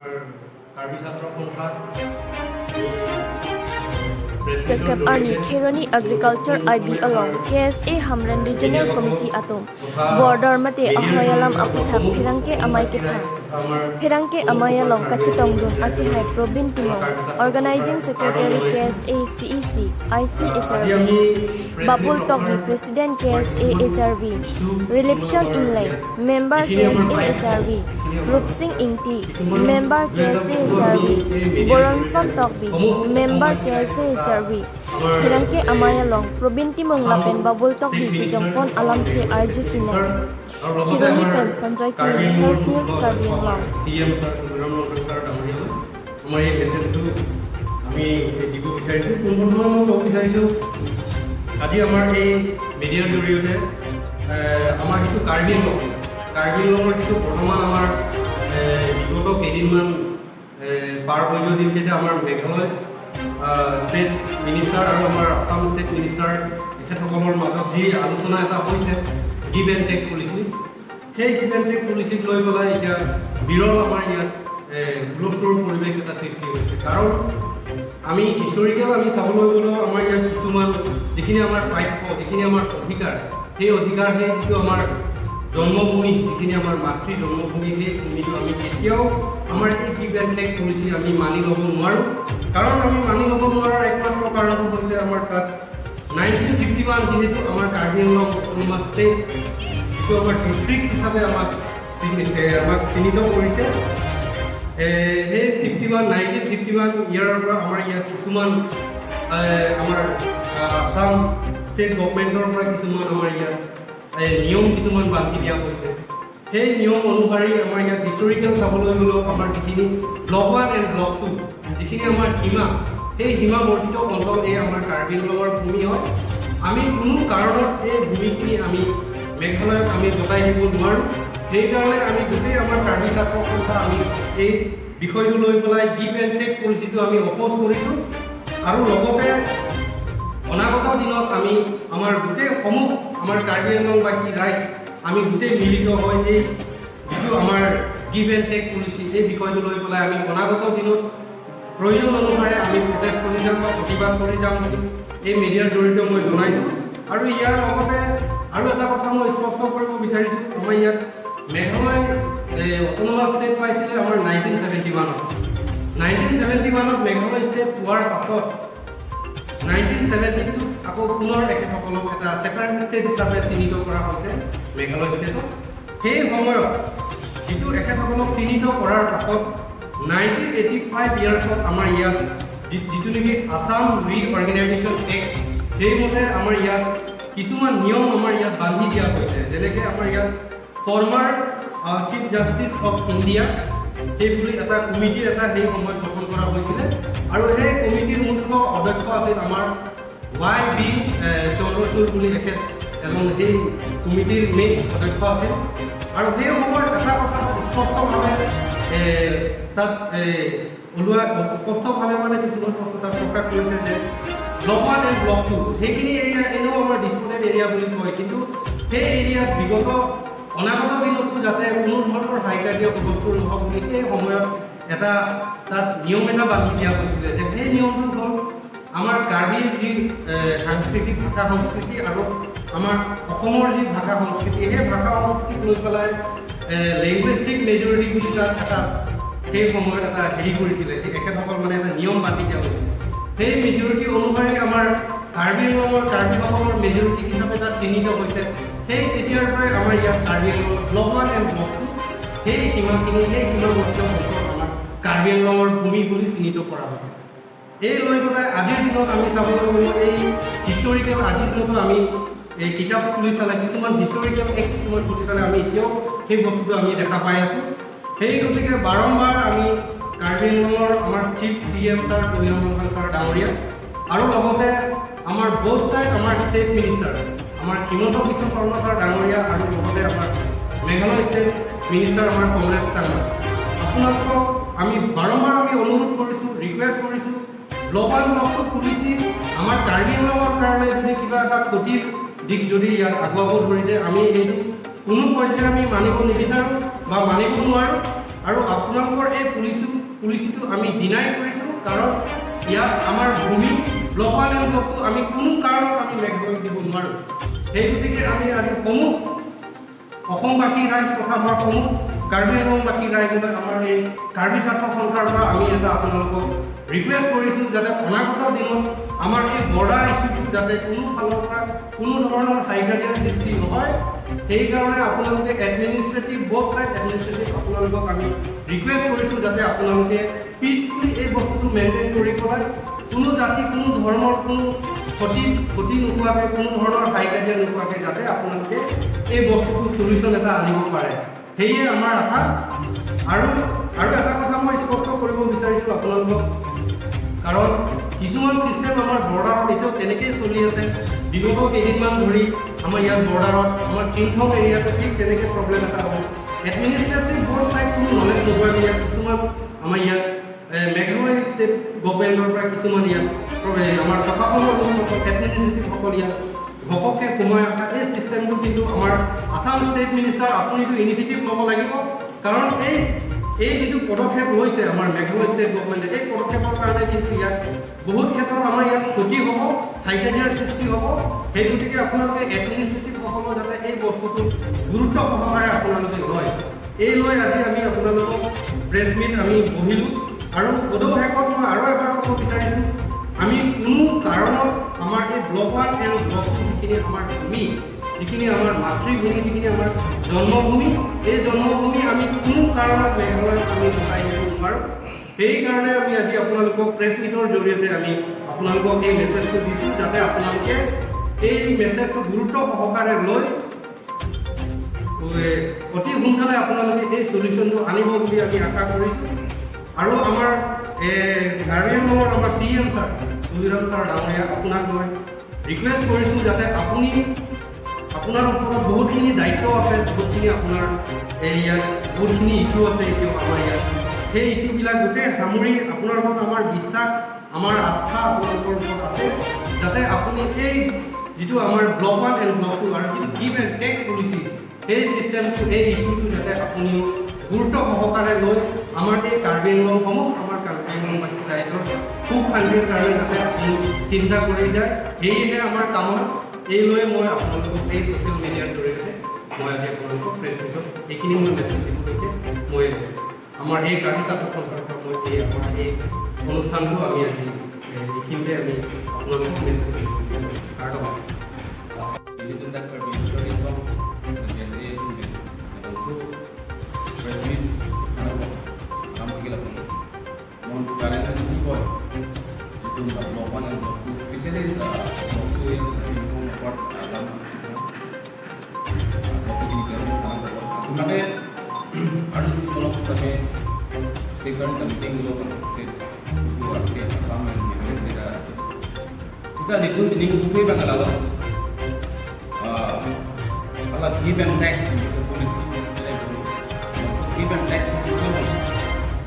কাৰ্বি ছাত্ৰ সন্থা। Jacob Arni Kheroni Agriculture IB along KSA Hamren Regional Committee atom border mate ahoyalam apithak phirangke amai ketha phirangke amai along kachitong dun ake hai Probin Timong, Organizing Secretary KSA CEC ICHRB, Babul Tokbi, President KSA HRB, Reliption Inlay, Member KSA HRB, Rup Singh Ingti, Member KSA HRB, Boronson Tokbi, Member KSA HRB, Phirangke amai along Probin Timong lapen Babul Tokbi kijongpon alam the Arju Sinai Khironi pen Sanjoy Kini, Health News, Karbi Anglong. C M sir Tuliram Rongpeng sir ডাঙৰীয়ালৈ আমাৰ এই মেছেজটো আমি দিব বিচাৰিছোঁ। পোনপ্ৰথমে মই ক'ব বিচাৰিছোঁ, আজি আমাৰ এই মিডিয়াৰ জৰিয়তে আমাৰ যিটো কাৰ্বি আংলং, কাৰ্বি আংলঙৰ যিটো বৰ্তমান আমাৰ বিগত কেইদিনমান পাৰ হৈ যোৱা দিনকেইটা আমাৰ মেঘালয় ষ্টেট মিনিষ্টাৰ আৰু আমাৰ আছাম ষ্টেট মিনিষ্টাৰ তেখেতসকলৰ মাজত যি আলোচনা এটা হৈছে গিভ এণ্ড টেক পলিচি, সেই গিভ এণ্ড টেক পলিচিক লৈ পেলাই এতিয়া বিৰল আমাৰ ইয়াত হুলস্থুলৰ পৰিৱেশ এটা সৃষ্টি হৈছে। কাৰণ আমি হিষ্টৰিকেল আমি চাবলৈ গ'লেও আমাৰ ইয়াত কিছুমান যিখিনি আমাৰ প্ৰাপ্য, যিখিনি আমাৰ অধিকাৰ, সেই অধিকাৰ, সেই যিটো আমাৰ জন্মভূমি, যিখিনি আমাৰ মাতৃ জন্মভূমি, সেই ভূমিটো আমি কেতিয়াও আমাৰ এই গিভ এণ্ড টেক পলিচি আমি মানি ল'ব নোৱাৰোঁ। কাৰণ আমি মানি ল'ব নোৱাৰাৰ একমাত্ৰ কাৰণটো হৈছে আমাৰ তাত 1951 যিহেতু আমাৰ কাৰ্বি আংলং অট'নমাছ ষ্টেট যিটো আমাৰ ডিষ্ট্ৰিক্ট হিচাপে আমাক চিহ্নিত কৰিছে, সেই 51, 1951 ইয়াৰৰ পৰা আমাৰ ইয়াত কিছুমান আমাৰ আছাম ষ্টেট গভমেণ্টৰ পৰা কিছুমান আমাৰ ইয়াত নিয়ম কিছুমান বান্ধি দিয়া হৈছে। সেই নিয়ম অনুসৰি আমাৰ ইয়াত হিষ্টৰিকেল চাবলৈ গ'লেও আমাৰ যিখিনি ব্লক 1 এণ্ড ব্লক 2 যিখিনি আমাৰ সীমা, সেই সীমাৱৰ্তিত অঞ্চল এই আমাৰ কাৰ্বি আংলঙৰ ভূমি হয়। আমি কোনো কাৰণত এই ভূমিখিনি আমি মেঘালয়ক আমি গতাই দিব নোৱাৰোঁ। সেইকাৰণে আমি গোটেই আমাৰ কাৰ্বি ছাত্ৰ সন্থা আমি এই বিষয়টো লৈ পেলাই গিভ এণ্ড টেক পলিচিটো আমি অপ'জ কৰিছোঁ। আৰু লগতে অনাগত দিনত আমি আমাৰ গোটেই সমূহ আমাৰ কাৰ্বি আংলংবাসী ৰাইজ আমি গোটেই মিলিত হৈ এই যিটো আমাৰ গিভ এণ্ড টেক পলিচি, এই বিষয়টো লৈ পেলাই আমি অনাগত দিনত প্ৰয়োজন অনুসাৰে আমি প্ৰটেষ্ট কৰি যাম বা প্ৰতিবাদ কৰি যাম বুলি এই মিডিয়াৰ জৰিয়তে মই জনাইছোঁ। আৰু ইয়াৰ লগতে আৰু এটা কথা মই স্পষ্ট কৰিব বিচাৰিছোঁ। আমাৰ ইয়াত মেঘালয় অট'নমাছ ষ্টেট পাইছিলে আমাৰ 1971ত। 1971ত মেঘালয় ষ্টেট পোৱাৰ পাছত 1972ত আকৌ পুনৰ এখেতসকলক এটা ছেপাৰেট ষ্টেট হিচাপে চিহ্নিত কৰা হৈছে মেঘালয় ষ্টেটত। সেই সময়ত যিটো এখেতসকলক চিহ্নিত কৰাৰ পাছত 1985 ইয়াৰ্ছত আমাৰ ইয়াত যিটো নেকি আছাম ৰিঅৰ্গেনাইজেশ্যন এক্ট, সেইমতে আমাৰ ইয়াত কিছুমান নিয়ম আমাৰ ইয়াত বান্ধি দিয়া হৈছে। যেনেকৈ আমাৰ ইয়াত former Chief Justice of India সেই বুলি এটা কমিটি এটা সেই সময়ত গঠন কৰা হৈছিলে আৰু সেই কমিটিৰ মুখ্য অধ্যক্ষ আছিল আমাৰ ৱাই বি চন্দ্ৰচূড় বুলি এখেত এজন সেই কমিটিৰ মেইন অধ্যক্ষ আছিল। আৰু সেই সময়ত এটা কথা স্পষ্টভাৱে তাত ওলোৱা, স্পষ্টভাৱে মানে কিছুমান বস্তু তাত প্ৰকাশ কৰিছে যে ব্লক 1 এণ্ড ব্লক 2 সেইখিনি এৰিয়া এনেও আমাৰ ডিছপুটেড এৰিয়া বুলি কয়, কিন্তু সেই এৰিয়াত বিগত অনাগত দিনতো যাতে কোনো ধৰণৰ হাই কাজিয়া হুলস্থুল নহওক বুলি সেই সময়ত এটা তাত নিয়ম এটা বান্ধি দিয়া হৈছিলে যে সেই নিয়মটো হ'ল আমাৰ কাৰ্বিৰ যি সাংস্কৃতিক ভাষা সংস্কৃতি আৰু আমাৰ অসমৰ যি ভাষা সংস্কৃতি, সেই ভাষা সংস্কৃতিক লৈ পেলাই লেংগুৱেষ্টিক মেজৰিটি বুলি তাত এটা সেই সময়ত এটা হেৰি কৰিছিলে যে এখেতসকল মানে এটা নিয়ম বান্ধি দিয়া হৈছিলে। সেই মেজৰিটি অনুসৰি আমাৰ কাৰ্বি আংলঙৰ কাৰ্বিসকলৰ মেজৰিটি হিচাপে তাত চিহ্নিত হৈছে। সেই তেতিয়াৰ পৰাই আমাৰ ইয়াত কাৰ্বি আংলঙৰ ব্লক 1 এণ্ড ব্লক 2 সেই সীমাখিনি, সেই সীমাবদ্ধ অঞ্চল আমাৰ কাৰ্বি আংলঙৰ ভূমি বুলি চিহ্নিত কৰা হৈছে। এই লৈ পেলাই আজিৰ দিনত আমি চাবলৈ গ'লে এই হিষ্টৰিকেল আজিৰ দিনতো আমি এই কিতাপ খুলি চালে, কিছুমান হিষ্টৰিকেল এক্ট কিছুমান খুলি চালে আমি এতিয়াও সেই বস্তুটো আমি দেখা পাই আছোঁ। সেই গতিকে বাৰম্বাৰ আমি কাৰ্বি আংলঙৰ আমাৰ chief C M sir Tuliram Ronghang sir ডাঙৰীয়া আৰু লগতে আমাৰ বোথ ছাইড আমাৰ ষ্টেট মিনিষ্টাৰ আমাৰ হিমন্ত বিশ্ব শৰ্মা ছাৰ ডাঙৰীয়া আৰু লগতে আমাৰ মেঘালয় ষ্টেট মিনিষ্টাৰ আমাৰ কনৰাড চাংমা, আপোনালোকক আমি বাৰম্বাৰ আমি অনুৰোধ কৰিছোঁ, ৰিকুৱেষ্ট কৰিছোঁ, ব্লক 1 ব্লক 2 পুলিচি আমাৰ কাৰ্বি আংলঙৰ কাৰণে যদি কিবা এটা ক্ষতিৰ দিশ যদি ইয়াত আগুৱাব ধৰিছে, আমি সেইটো কোনো পৰ্যায়ে আমি মানিব নিবিচাৰোঁ বা মানিব নোৱাৰোঁ। আৰু আপোনালোকৰ এই পলিচিটো আমি ডিনাই কৰিছোঁ, কাৰণ ইয়াত আমাৰ ভূমি block one and block two আমি কোনো কাৰণত আমি মেঘালয়ক দিব নোৱাৰোঁ। সেই গতিকে আমি আজি সমূহ অসমবাসী ৰাইজ তথা আমাৰ সমূহ কাৰ্বি আংলংবাসী ৰাইজলৈ আমাৰ এই কাৰ্বি ছাত্ৰ সন্থাৰ পৰা আমি এটা আপোনালোকক ৰিকুৱেষ্ট কৰিছোঁ, যাতে অনাগত দিনত আমাৰ এই বৰ্ডাৰ ইছ্যুটো যাতে কোনো ফালৰ পৰা কোনো ধৰণৰ হাই কাজিয়াৰ সৃষ্টি নহয়। সেইকাৰণে আপোনালোকে এডমিনিষ্ট্ৰেটিভ, বথ ছাইড এডমিনিষ্ট্ৰেটিভ আপোনালোকক আমি ৰিকুৱেষ্ট কৰিছোঁ, যাতে আপোনালোকে পিচফুলি এই বস্তুটো মেইনটেইন কৰি পেলাই কোনো জাতি, কোনো ধৰ্মৰ কোনো ক্ষতি নোহোৱাকৈ, কোনো ধৰণৰ হাই কাজিয়া নোহোৱাকৈ যাতে আপোনালোকে এই বস্তুটো চলিউশ্যন এটা আনিব পাৰে, সেয়ে আমাৰ আশা। আৰু এটা কথা মই স্পষ্ট কৰিব বিচাৰিছোঁ আপোনালোকক, কাৰণ কিছুমান ছিষ্টেম আমাৰ বৰ্ডাৰত এতিয়াও তেনেকেই চলি আছে। বিগত কেইদিনমান ধৰি আমাৰ ইয়াত বৰ্ডাৰত, আমাৰ চিংথং এৰিয়াতে ঠিক তেনেকৈ প্ৰব্লেম এটা হ'ব। এডমিনিষ্ট্ৰেটিভ বথ ছাইড কোনো নলেজ নোহোৱাকৈ ইয়াত কিছুমান আমাৰ ইয়াত মেঘালয় ষ্টেট গভমেণ্টৰ পৰা কিছুমান ইয়াত আমাৰ প্ৰশাসনৰ লোকসকল, এডমিনিষ্ট্ৰেটিভসকল ইয়াত ঘপককৈ সোমাই অহা এই ছিষ্টেমটো কিন্তু আমাৰ আছাম ষ্টেট মিনিষ্টাৰ, আপুনিতো ইনিচিয়েটিভ ল'ব লাগিব, কাৰণ এই যিটো পদক্ষেপ লৈছে আমাৰ মেঘালয় ষ্টেট গভমেণ্টে, এই পদক্ষেপৰ কাৰণে কিন্তু ইয়াত বহুত ক্ষেত্ৰত আমাৰ ইয়াত ক্ষতি হ'ব, হাইকাজিয়াৰ সৃষ্টি হ'ব। সেই গতিকে আপোনালোকে এডমিনিষ্ট্ৰেটিভসকলেও যাতে এই বস্তুটো গুৰুত্ব সহকাৰে আপোনালোকে লয়, এই লৈ আজি আমি আপোনালোকক প্ৰেছ মিট আমি বহিলোঁ। আৰু সদৌ শেষত মই আৰু এবাৰ ক'ব বিচাৰিছোঁ, আমি কোনো কাৰণত আমাৰ এই block one and block two যিখিনি আমাৰ ভূমি, যিখিনি আমাৰ মাতৃভূমি, যিখিনি আমাৰ জন্মভূমি, এই জন্মভূমি আমি কোনো কাৰণত মেঘালয়ত আমি গতাই দিব নোৱাৰোঁ। সেইকাৰণে আমি আজি আপোনালোকক প্ৰেছ মিটৰ জৰিয়তে আমি আপোনালোকক এই মেছেজটো দিছোঁ, যাতে আপোনালোকে এই মেছেজটো গুৰুত্ব সহকাৰে লৈ অতি সোনকালে আপোনালোকে এই চলিউশ্যনটো আনিব বুলি আমি আশা কৰিছোঁ। আৰু আমাৰ কাৰ্বি আংলঙৰ আমাৰ C M sir, Tuliram sir ডাঙৰীয়া, আপোনাক মই ৰিকুৱেষ্ট কৰিছোঁ, যাতে আপুনি, আপোনাৰ ওপৰত বহুতখিনি দায়িত্ব আছে, বহুতখিনি আপোনাৰ এই ইয়াত বহুতখিনি ইছ্যু আছে এতিয়াও আমাৰ ইয়াত। সেই ইছ্যুবিলাক গোটেই সামৰি আপোনাৰ ওপৰত আমাৰ বিশ্বাস, আমাৰ আস্থা আপোনালোকৰ ওপৰত আছে, যাতে আপুনি এই যিটো আমাৰ block one and block two আৰু যিটো গিভ এণ্ড টেক পলিচি, সেই ছিষ্টেমটো, এই ইছ্যুটো যাতে আপুনিও গুৰুত্ব সহকাৰে লৈ আমাৰ এই কাৰ্বি আংলংসমূহ, আমাৰ কাৰ্বি আংলংবাসী ৰাইজৰ সুখ শান্তিৰ কাৰণে যাতে আপুনি চিন্তা কৰি যায়, সেয়েহে আমাৰ কামনা। এই লৈ মই আপোনালোকক এই ছ'চিয়েল মিডিয়াৰ জৰিয়তে মই আজি আপোনালোকক প্ৰেছ মিটত এইখিনি মই মেছেজ দিবলৈকে মই আমাৰ এই কাৰ্বি ছাত্ৰ সন্থাৰ পৰা মই এই আমাৰ এই অনুষ্ঠানটো আমি আজি এইখিনিতে আমি আপোনালোকক মেছেজ দিব বিচাৰিছোঁ। Little that Karbi from the SA and also press meet ano kam tigil ako mon current boy itu block 1 and block 2, especially is block 2 is inform about alam আপোনালোকে আৰু অলপ চাগে section meeting local state state Assam and Meghalaya state kita nitun ning buke bangala ala give and take policy. So give and take policy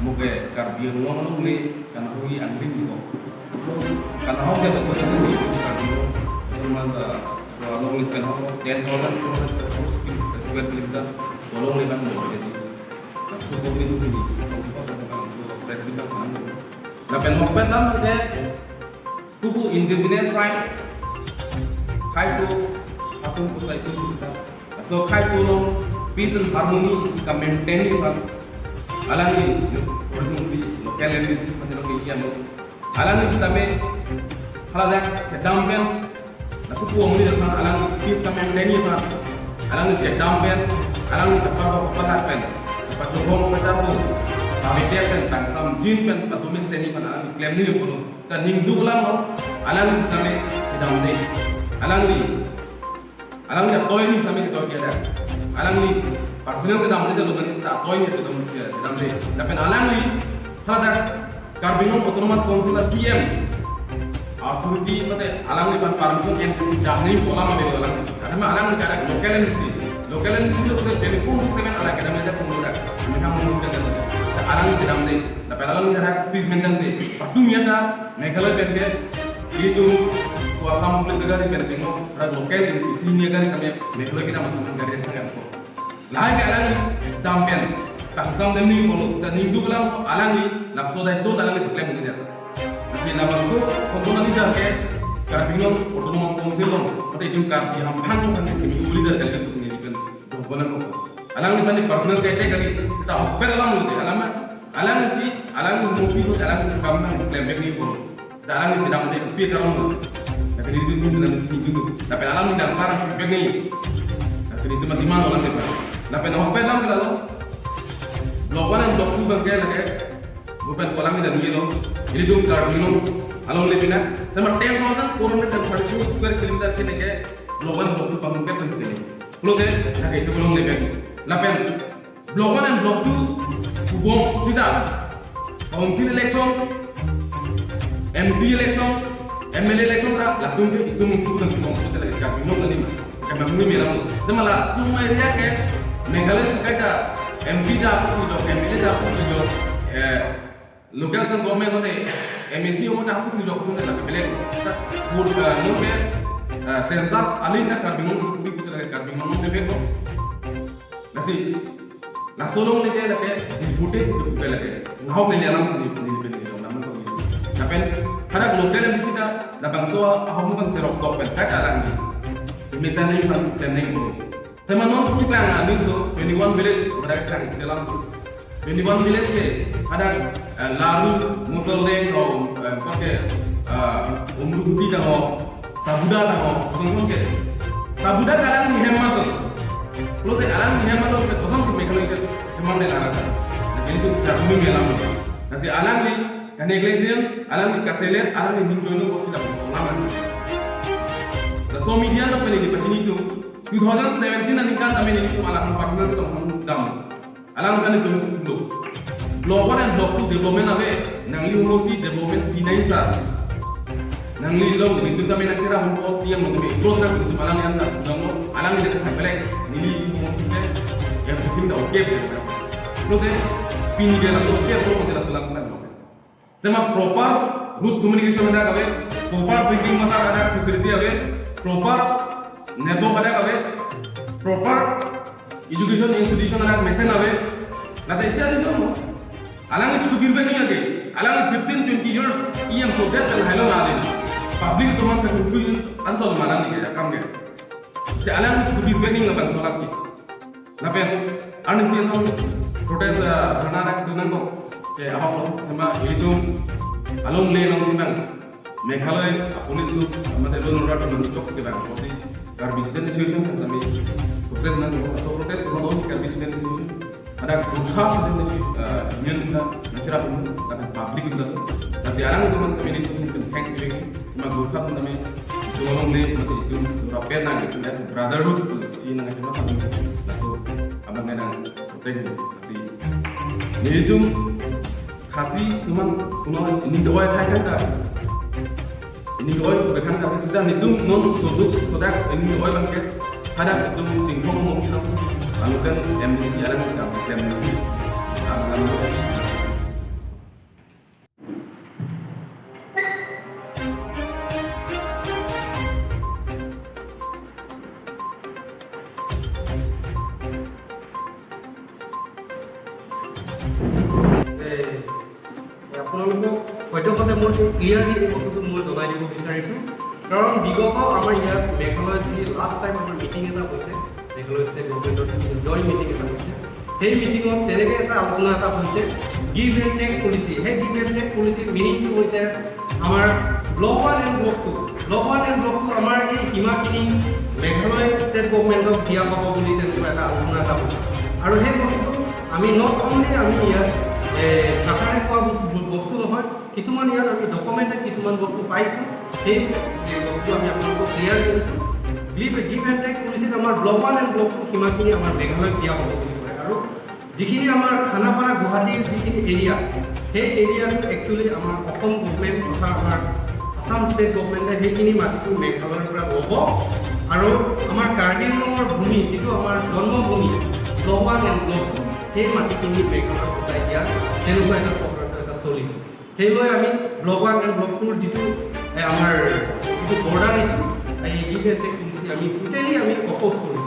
muge Karbi Anglong no le kana hui angrin ko, so kana ho ke to ko ni Karbi Anglong so along is kana ho 10,400 square kilometer along le bang mo jadi so ko ni ni so president kana na pen mo pen nam ke kuku indigenous right khai so atong ko sa ito kita so khai so no peace and harmony is ka maintain ni ba alang ni ordinary local language ni pati lo iya mo alang ni stame hala dak down pen na kuku omni da alang peace ka maintain ni ba alang ni down pen alang ni pa pa pa ta pen pa jo hom pa cha tu ta che pen tang sam jin pen pa tu me seni pan alang ni claim ni ko ta ning du la mo alang ni stame down de alang ni toy ni sami to kia da alang ni personal ke dam ni to bani sta toy ni to dam kia dam de na pen alang ni hala da Karbi Anglong Autonomous Council CM authority mate alang ni pan permission and jahni pola ma bele alang ada ma alang ni kada local MC lo 24/7 alang kada me da pungura me ham mo da alang ni dam de na pen alang ni da peace maintain de patu miya da Meghalaya pen be itu Assam police gari pen tengok ada local isi ni gari kami Meghalaya kita macam gari yang sangat ko lai ke alang ni dampen Tangsam dem ni polo ta ning du kalam alang ni lapso dai do alang ni chiklem ni der. Nasi na bangso kompona ni dar ke Karbi Anglong autonomous council long mate yung Karbi ham phang kan ke mi uli dar kali tu sini kan kompona ko. Alang ni pani personal ke te kali ta hopper alang ni alang alang si alang mufi ko alang si kam na claim back ni polo. Ta alang ni sedang ni pi karon ni. Ta kini du ni na ni du. Ta pe alang ni dang klar back ni. Ta kini tu mati man alang ni. Na pe na hopper alang lo. Block 1 and Block 2 bang kaya lagi, bukan kolam ni dan ni lo, ini tu Karbi Anglong, along lebih na, sama 10,434 square kilometer ke lagi, Block 1 Block 2 bang kaya pensi ni, kalau ke, lagi itu belum lebih, lapen, Block 1 and Block 2, hubung sudah, council election, MP election, MLA election tak, langsung ke itu mesti tu nanti council lagi Karbi Anglong ni, kami ni melam, sama lah, tu area ke, Meghalaya sekarang MP da aku sudah, MLA da aku sudah, local self government mate MEC mate aku sudah aku sudah lagi beli, tak food no ke census alih tak Karbi Anglong sendiri kita lagi Karbi Anglong ni ko, nasi lasolong ni ke lagi dispute itu bukan lagi, ngau ni alam sendiri sendiri ni nama kau ni, tapi ada local MPC da, da bangso aku bukan cerok top tak alang ni, misalnya ni plan plan ni ko. Teman non kita lang ni so 21 village pada kita selam 21 village ke ada laru musoleng atau pakai umruti dah ho sabuda dah ho kosong ke sabuda alang ni hemat tu kalau te alang ni hemat tu kosong sih mereka ni hemat ni alang kan jadi tu jatuh ni alang nasi alang ni kaneglesian alang ni kaselen alang ni ningjoino bosi dah kosong lama so media tu pening pacini tu 2017 nanti kan kami ini alang personal tu dam alang kan itu untuk Block 1 and Block 2 development abe nangli umosi development pinai sa nangli long itu kami nak kira untuk siang untuk close nak untuk alang yang tak damo alang ni dekat belek nili umosi te everything dah okay lote pini dia lah okay pro dia lah sulam kan tema proper route communication ada kabe proper drinking water ada facility abe proper network ada kabe proper education institution ada mesen abe nata isi ada semua alang cukup birbe ni lagi alang 15 20 years EM so that kan hello na public tu man ka cukup anto malang ni ke kam ke si alang cukup birbe ni laban solak ki napen arni si so protest dharna nak dunan ko ke apa ko sama itu along le long simbang Meghalaya apuni su amate lo nora to chok ke bang ko Karbi Student Association kami protest nang so protest not only Karbi Student Association ada Gurkha Student Union kita natural pun tapi public kita nasi alang itu man kami ni thank you cuma Gurkha pun kami tolong le mati itu rapet nang itu as brotherhood si nang cuma kami so abang nang protest nasi itu khasi cuma kuno ini doa thai kan ini oi bekan kami sudah nidum non soduk sodak ini oi bangket ada itu tingkong mau sih lalu kan MBC alang kita klaim lagi আপোনালোকক সদ্যহতে মোৰ clearly এই বস্তুটো মই জনাই দিব বিচাৰিছোঁ কাৰণ বিগত আমাৰ ইয়াত মেঘালয়ত যি লাষ্ট টাইম আমাৰ মিটিং এটা হৈছে মেঘালয় ষ্টেট গভৰ্ণমেণ্টৰ জইণ্ট মিটিং এটা হৈছে সেই মিটিঙত তেনেকৈ এটা আলোচনা এটা হৈছে গিভ এণ্ড টেক পলিচি সেই গিভ এণ্ড টেক পলিচিৰ মিনিংটো হৈছে আমাৰ block 1 and block 2 block 1 and block 2 আমাৰ এই সীমাখিনি মেঘালয় ষ্টেট গভৰ্ণমেণ্টক দিয়া হ'ব বুলি তেনেকুৱা এটা আলোচনা এটা হৈছে আৰু সেই বস্তুটো আমি not only আমি ইয়াত ভাষাৰে কোৱা বস্তু নহয় কিছুমান ইয়াত আমি ডকুমেণ্টত কিছুমান বস্তু পাইছোঁ সেই বস্তু আমি আপোনালোকক ক্লিয়াৰ কৰিছোঁ গিভ এণ্ড টেক পলিচিত আমাৰ ব্লক 1 এণ্ড ব্লক 2 সীমাখিনি আমাৰ মেঘালয়ত দিয়া হ'ব বুলি কয় আৰু যিখিনি আমাৰ খানাপাৰা গুৱাহাটীৰ যিখিনি এৰিয়া সেই এৰিয়াটো একচুৱেলি আমাৰ অসম গভমেণ্ট তথা আমাৰ আছাম ষ্টেট গভমেণ্টে সেইখিনি মাটিটো মেঘালয়ৰ পৰা ল'ব আৰু আমাৰ কাৰ্বি আংলঙৰ ভূমি যিটো আমাৰ জন্মভূমি ব্লক 1 এণ্ড ব্লক 2 সেই মাটিখিনি মেঘালয়ত গতাই দিয়া তেনেকুৱা এটা চক্ৰান্ত এটা চলিছে সেই লৈ আমি ব্লক 1 এণ্ড ব্লক 2ৰ যিটো আমাৰ যিটো বৰ্ডাৰ ইছ্যু এই গিভ এণ্ড টেক পলিচি আমি টোটেলি আমি অপ'জ কৰিছোঁ।